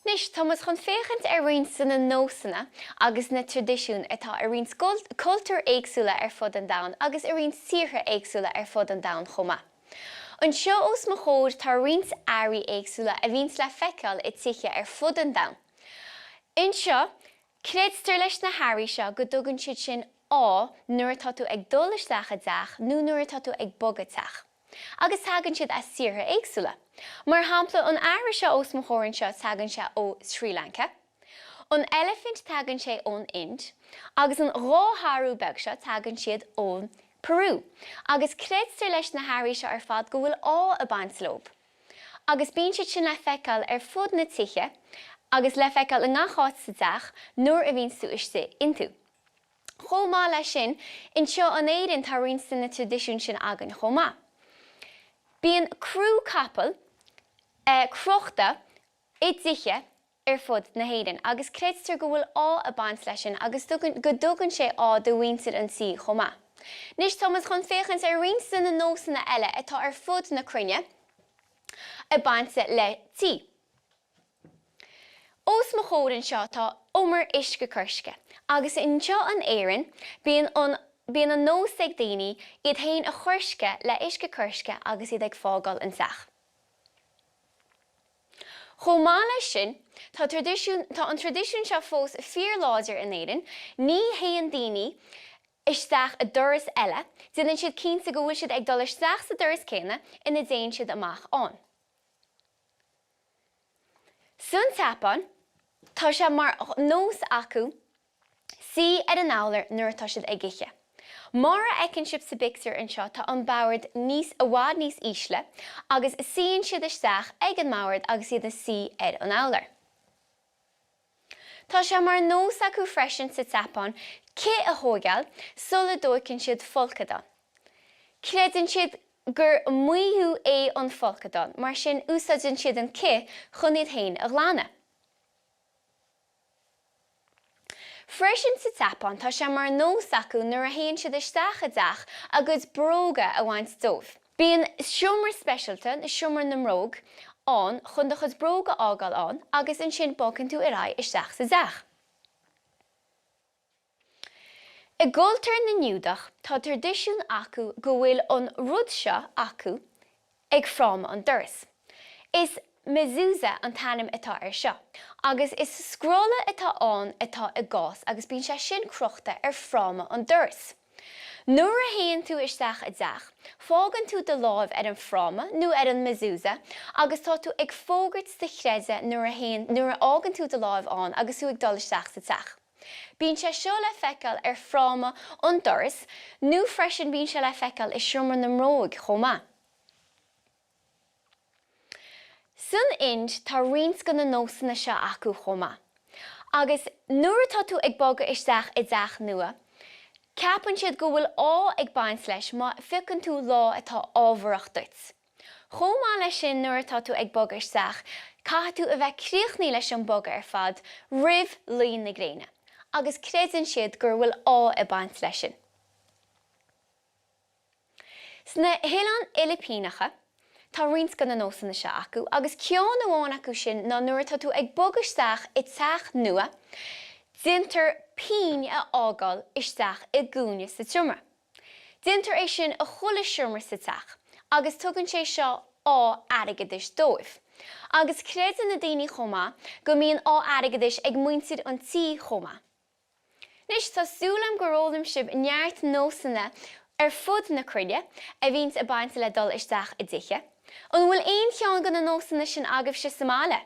Anois, tá muid chun féachaint ar roinnt de na nósanna agus na traidisiúin atá i roinnt cultúir éagsúla ar fud an domhain agus i roinnt tíortha éagsúla ar fud an domhain chomh maith. Anseo os mo chomhair tá roinnt earraí éagsúla a bhíonns le feiceáil i tithe ar fud an domhain. Anseo, creidtear leis na hearraí seo go dtugann siad sin ádh nuair atá tú ag dul isteach i dteach nó nuair atá tú ag bogadh teach. Agus tagann siad as tíortha éagsúla. Mar shampla, an earra seo os mo chomhair anseo tagann sé ó Sri Lanka, an eilifint tagann sé ón Ind, agus an dhá hearra beag seo tagann siad ón Peru. Agus creidtear leis na hearraí seo ar fad go bhfuil ádh ag baint leo. Agus bíonn siad sin le feiceáil ar fud na tithe agus le feiceáil i ngach áit sa teach nuair a bhíonns tú istigh iontu. Chomh maith leis sin, anseo in Éirinn tá roinnt de na traidisiúin sin againn chomh maith. Bíonn crú capaill crochta i dtithe ar fud na hÉireann agus creidtear go bhfuil ádh ag baint leis sin agus go dtugann sé ádh do mhuintir an tí chomh maith. Anois tá muid chun féachaint ar roinnt de na nósanna eile atá ar fud na cruinne ag baint le tí. Os mo chomhair anseo tá umar uisce coisricthe agus anseo in Éirinn bíonn an bíonn an nós ag daoine iad féin a choisceadh le uisce coisricthe agus iad ag fágáil an teach. Chomh maith leis sin, tá traidisiún tá an traidisiún seo fós fíorláidir in Éirinn, ní théann daoine isteach i doras eile, déanann siad cinnte go bhfuil siad ag dul isteach sa doras céanna ina dtéann siad amach ann. San tSeapáin, tá sé mar nós acu suí ar an urlár nuair atá siad ag ithe. Mar a fheiceann sibh sa bpictiúr anseo tá an bord níos, i bhfad níos ísle agus suíonn siad isteach ag an mbord agus iad ag suí ar an urlár. Tá sé mar nós acu freisin sa tSeapáin cith a thóigeáil sula dtóiceann siad folcadán. Creideann siad gur maothú é an folcadán, mar sin úsáideann siad an cith chun iad féin a ghlanadh. Freisin sa tSeapáin tá sé mar nós acu nuair a théann siad isteach i dteach a gcuid bróga a bhaint dóibh. Bíonn seomra speisialta, seomra na mbróg, ann chun do chuid bróg a fhágáil ann agus ansin bogann tú ar aghaidh isteach sa dteach. I gcultúr na nGiúdach tá traidisiún acu go bhfuil an rud seo acu ag fráma an dorais. Is mezuzah an t-ainm atá air seo agus is scrolla atá ann atá i gcás agus bíonn sé sin crochta ar fráma an dorais. Nuair a théann tú isteach i dteach, fágann tú do láimh ar an fráma nó ar an mezuzah agus tá tú ag fógairt do chreideamh nuair a théann, nuair a fhágann tú do láimh ann agus tú ag dul isteach sa teach. Bíonn sé seo le feiceáil ar fráma an dorais nó freisin bíonn sé le feiceáil i seomra na mbróg chomh maith. San Ind tá roinnt de na nósanna seo acu chomh maith. Agus nuair atá tú ag bogadh isteach i dteach nua, ceapann siad go bhfuil ádh ag baint leis má phiocann tú lá atá ádhmharach duit. Chomh maith leis sin nuair atá tú ag bogadh isteach, caithfidh tú a bheith críochnaithe leis an bogadh ar fad roimh luí na gréine. Agus creideann siad gur bhfuil ádh ag baint leis sin. Sna hOileáin Fhilipíneacha, tá roinnt de na nósanna seo acu, agus ceann amháin acu sin ná nuair atá tú ag bogadh isteach i teach nua, déantar pinn a fhágáil isteach i gcúinne sa tseomra. Déantar é sin i chuile seomra sa teach, agus tugann sé seo ádh airgeadais dóibh. Agus creideann na daoine chomh maith go mbíonn ádh airgeadais ag muintir an tí chomh maith. Anois, tá súil agam gur fhoghlaim sibh neart nósanna ar fud na cruinne a bhíonns ag baint le dul isteach i dtithe. An bhfuil aon cheann de na nósanna sin agaibhse sa mbaile?